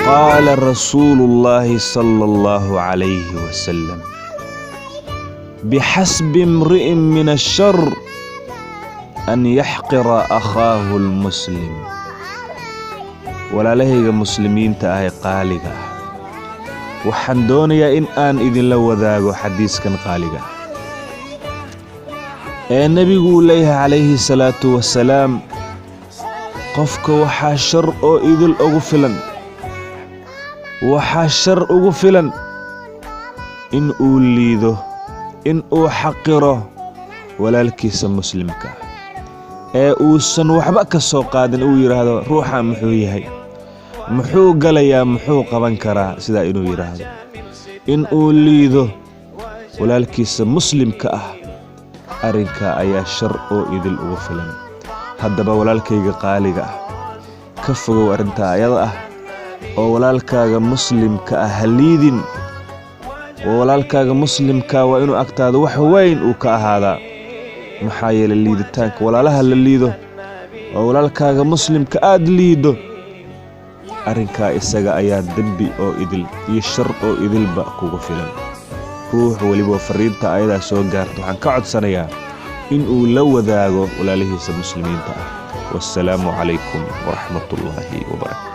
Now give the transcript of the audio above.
Qaala rasuulullaahi sala Allahu calayhi wasalam: bixasbi imri'in min ashar an yaxqira akhaahu almuslim. Walaalahayga muslimiinta ah ee qaaliga ah, waxaan doonayaa in aan idinla wadaago xadiiskan qaaliga ah ee nebigu uu leeyahay calayhi salaatu wasalaam: qofka waxaa shar oo idil ugu filan, waxaa shar ugu filan in uu liido, in uu xaqiro walaalkiisa muslimka ah ee uusan waxba ka soo qaadin, uu yidhaahdo: "Ruuxa muxuu yahay? Muxuu galayaa? Muxuu qaban karaa?" Sidaa inuu yidhaahdo, in uu liido walaalkiisa muslimka ah, arrinkaa ayaa shar oo idil ugu filan. Haddaba, walaalkayga qaaliga ah, ka fogow arrintaa ayada ah oo walaalkaaga muslimka ah ha liidin. Oo walaalkaaga muslimka waa inuu agtaada wax weyn uu ka ahaadaa, maxaa yeelay liiditaanka walaalaha la liido oo walaalkaaga muslimka aad liiddo, arrinkaa isaga ayaa dembi oo idil iyo shar oo idilba kugu filan. Ruux weliba fariinta ayadaa soo gaarta waxaan ka codsanayaa in uu la wadaago walaalihiisa muslimiinta ah. Wassalaamu calaykum waraxmatullaahi wabarakatu.